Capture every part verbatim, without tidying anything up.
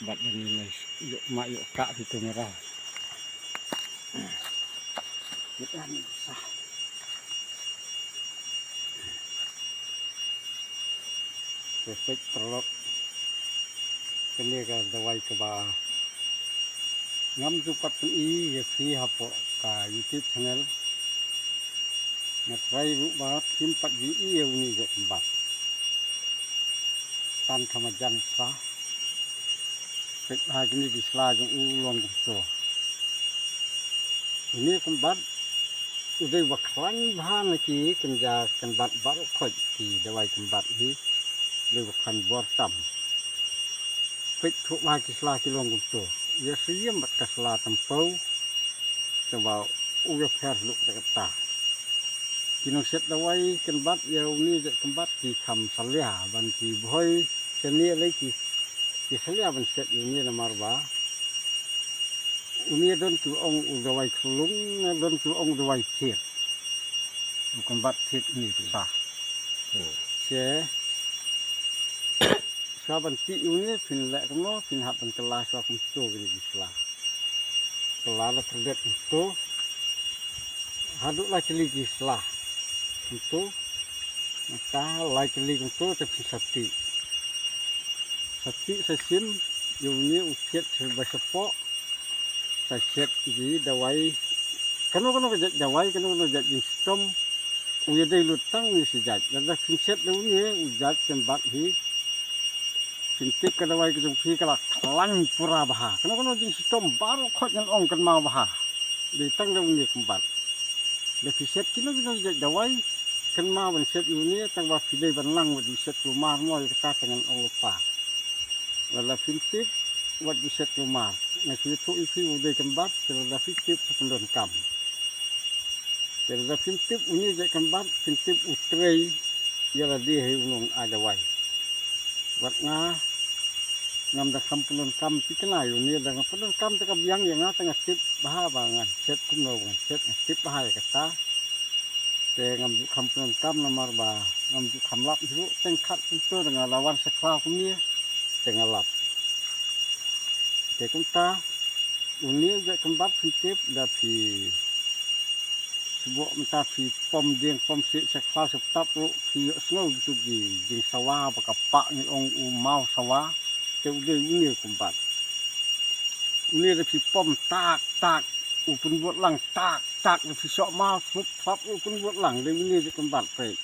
Bad ban ïoh ma ïoh ka phi tu mera. Kita ni sa. Perfect terlok. Kane ka dawai kaba ngam ju pat pyni ïa phi hapoh ka YouTube channel. Nga trai ruh ba phim pat ju ïohi ïa une u jaitbynriew. Tang ka majan sla. Peit bha kine ki sla jong u long kumto. Une u kynbat u dei ba khlaiñ bha na ki kynja kynbat baroh khoit ki dawai kynbat hi. U dei ba khlaiñ bor tam. Peit thuh bha ki sla ki long kumto. Ïa siem bad ka sla tympew. Kaba u ïapher luk da kata. Ki nongset dawai kynbat ïa une u jaitbynriew ki kham salia ban ki bhoi seni lei ki, ki salia ban set ïa une namar ba une don ki ong u dawai khlung, don ki ong u dawai thied. U kynbat thied une u sa. Hmm. Che Shuwa ban tih ïa une phin leh kumno, phin hap ban kylla shuwa kumto kine ki sla. Kylla la pyrdet kumto. Haduh lai tylli ki sla. Kumto. Nangta lai tylli kumto te phin sa tih. Sa tih sa shim ïa une u thied sha ba shapoh. Sa set ïa ki dawai. Kano kano ka jait dawai, kano kano jait jingshitom. U ïadei lut tang une shi jait. Lada phin set da une u jait kynbat hi. Phin tip ka dawai ka jong phi ka la khlaiñ pura bha. Kano kano jingshitom baroh khoit ngan ong kynmaw bha. Dei tang da une kynbat. Da phi set kino kino jait dawai. Kynmaw ban set ïa une tang ba phi dei ban lang wat ju set kulmar mo ïa kata te ngan ong lypa. Lada phim tip wat ju set kulmar. Nga shu ïathuh ïa phi u dei kynbat, te lada phi tip sa pyndonkam. Te lada phim tip une u jait kynbat, phin tip u trei ïa lade hi u nongai dawai. Wat nga ngam da kham pyndonkam thikna ïa une, da nga pyndonkam te ka biang ïa nga, te nga tip bha ba ngan set kumno ba ngan set, nga tip bha ïa kata. Te ngam ju kham pyndonkam namar ba ngam ju kham lap hi ruh, teng khat kumto da nga la wan sa khlaw kumne te nga lap. Te kumta une u jait kynbat phin tip da phi shu buh mynta phi pom dieng pom siej sa khlaw sa ptap ruh phi ïohsngew kito ki jingsawa ba ka pah ngi ong u maw sawa. Te u dei une u kynbat. Une da phi pom tak tak u pynbud lang tak tak, da phi shoh maw thup thup u pynbud lang, dei une u jait kynbat peit.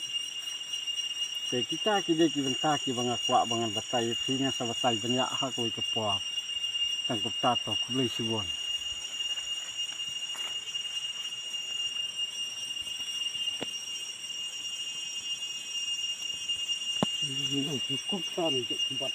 Te kita ki dei ki bynta kiba nga kwah ba ngan batai ïa phi, ngan sa batai bniah ha kawei ka por. Tang kumta to, khublei shibun. Kumta ne u jait kynbat.